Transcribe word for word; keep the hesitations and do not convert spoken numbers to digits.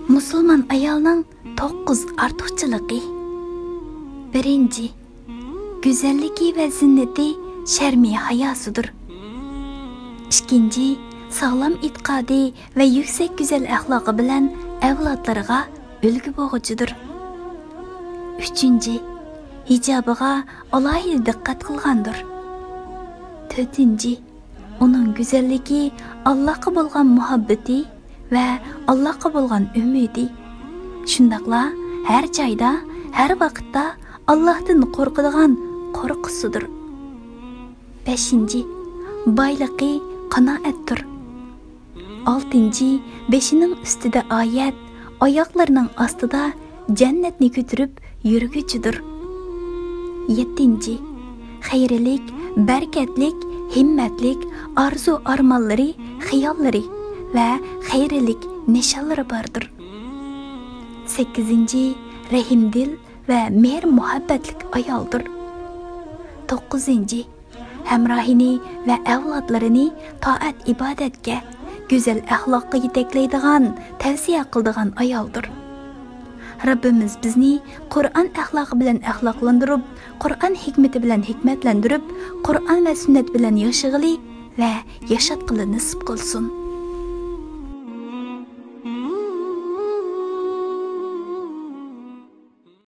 مۇسۇلمان ئايالنىڭ توققۇز ئارتۇقچىلىقى. بىرىنچى، گۈزەللىكى ۋە زىننىتى شەرمى ھاياسىدۇر. ئىككىنچى، ساغلام ئېتىقادى ۋە يۈكسەك گۈزەل ئەخلاقى بىلەن ئەۋلادلىرىغا ئۈلگە بولغۇچىدۇر. ئۈچىنچى، ھىجابىغا ئالاھىدە دىققەت قىلغاندۇر. تۆتىنچى، ئۇنىڭ گۈزەللىكى ئاللاغا بولغان مۇھەببىتى ۋە ئاللاغا بولغان ئۈمىدى. شۇنداقلا ھەر جايدا، ھەر ۋاقىتتا ئاللاھتىن قورقىدىغان قورقۇسىدۇر. بەشىنچى، بايلىقى قانائەتتۇر. ئالتىنچى، بېشىنىڭ ئۈستىدە ئايەت، ئاياقلىرىنىڭ ئاستىدا جەننەتنى كۆتۈرۈپ يۈرگۈچىدۇر. يەتتىنچى، خەيرلىك، بەرىكەتلىك، ھىممەتلىك، ئارزۇ-ئارمانلىرى، خىياللىرى ۋە خەيرلىك نىشانلىرى باردۇر. سەككىزىنچى، رەھىمدىل ۋە مېھىر-مۇھەببەتلىك ئايالدۇر. توققۇزىنچى، ھەمراھىنى ۋە ئەۋلادلىرىنى تائەت-ئىبادەتكە، گۈزەل ئەخلاققا يېتەكلەيدىغان، تەۋسىيە قىلىدىغان ئايالدۇر. رەببىمىز بىزنى قۇرئان ئەخلاقى بىلەن ئەخلاقلاندۇرۇپ، قۇرئان ھېكمىتى بىلەن ھېكمەتلەندۈرۈپ، قۇرئان ۋە سۈننەت بىلەن ياشىغىلى ۋە ياشاتقىلى نېسىپ قىلسۇن.